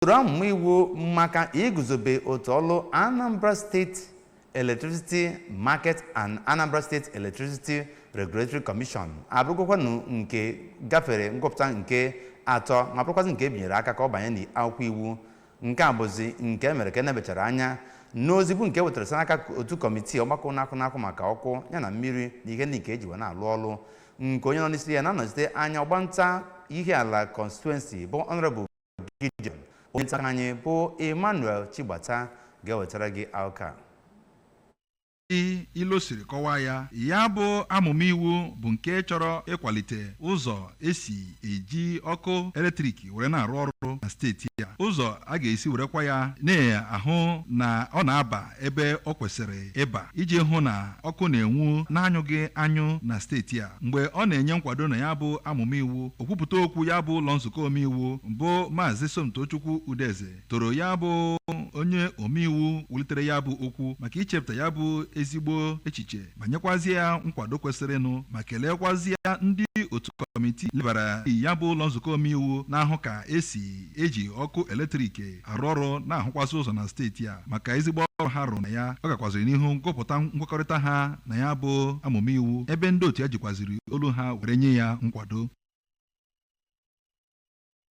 Usoro amụma iwu maka iguzobe otu ọlụ Anambra State Electricity Market and Anambra State Electricity Regulatory Commission abụrụgokwanụ nke gafere ngụpụta nke atọ, ma bụrụkwazị nke ebinyere aka ka ọ banye n'akwụkwọ iwu. Nke a bụzi nke e mere ka enebechara anya n'ozi bụ nke wetara site n'aka otu kọmitii ọgbakọ na-akụ na-akụ maka ọkụ ya na mmiri na ihe ndị nke eji wee na-alụ ọlụ, nke onye nọ n'isi ya na-anọchite anya Ọgbanta Ihiala Constituency bụ Honorable Gideon. Onye nta anyị bụ Emmanuel Chigbata ga-ewetara gị akụkọ. Ilo siri kọwaa ya, ya bụ amụma iwu bụ nke chọrọ ịkwalite ụzọ esi eji ọkụ eletrik were na-arụ ọrụ na steeti a, ụzọ a ga-esi werekwa ya na-ahụ na ọ na-aba ebe ọ kwesịrị ịba, iji hụ na ọkụ na-enwu na-anyụghị anyụ na steeti a. Mgbe ọ na-enye nkwado na ya bụ amụma iwu, okwupụta okwu ya bụ ụlọ nzukọ omeiwu bụ Maazị Somtochukwu Udeze toro ya bụ onye omeiwu wulitere ya bụ okwu maka ichepụta ya bụ ezigbo echiche, ma nyekwazie ya nkwado kwesịrịnụ, ma keleekwazie ndị otu kọmitii lebara ya bụ ụlọ nzukọ omeiwu na-ahụ ka esi eji ọkụ eletrik arụ ọrụ na-ahụkwasị ụzọ na steeti a maka ezigbo ọrụ ha rụrụ na ya. Ọ gakwaziri n'ihu gụpụta nkwekọrịta ha na ya bụ amụma iwu, ebe ndị otu ya jikwaziri olu ha were nye ya nkwado.